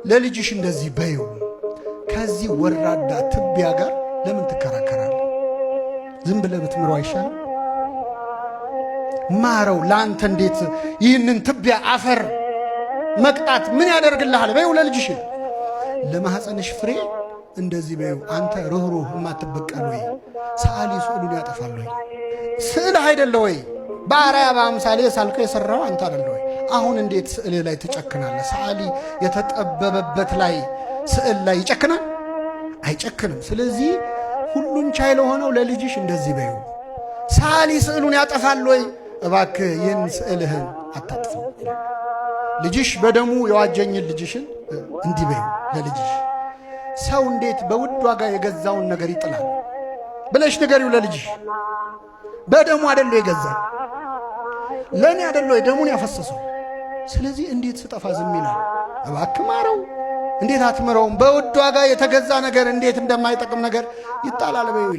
ለልጅሽ እንደዚህ በይው። ከዚህ ወራዳ ትቢያ ጋር ለምን ትከራከራለህ? ዝም ብለህ ብትምረው አይሻልም? ማረው። ለአንተ እንዴት ይህንን ትቢያ አፈር መቅጣት ምን ያደርግልሃል? በይው ለልጅሽ። ለማኅፀንሽ ፍሬ እንደዚህ በይው። አንተ ርኅሩህ የማትበቀል ወይ ሰዓሊ ስዕሉን ያጠፋል ወይ? ስዕልህ አይደለ ወይ? በአርአያ በአምሳሌ ሳልከው የሠራው አንተ አይደለ ወይ? አሁን እንዴት ስዕልህ ላይ ትጨክናለህ? ሰዓሊ የተጠበበበት ላይ ስዕል ላይ ይጨክናል? አይጨክንም። ስለዚህ ሁሉን ቻይ ለሆነው ለልጅሽ እንደዚህ በይው። ሰዓሊ ስዕሉን ያጠፋል ወይ? እባክህ ይህን ስዕልህን አታጥፈው። ልጅሽ በደሙ የዋጀኝን ልጅሽን እንዲህ በይው ለልጅሽ። ሰው እንዴት በውድ ዋጋ የገዛውን ነገር ይጥላል ብለሽ ንገሪው ለልጅሽ። በደሙ አይደለ የገዛኝ፣ ለእኔ አይደለ ደሙን ያፈሰሰው። ስለዚህ እንዴት ስጠፋ ዝም ይላል? እባክህ ማረው። እንዴት አትምረውም? በውድ ዋጋ የተገዛ ነገር እንዴት እንደማይጠቅም ነገር ይጣላል በይው።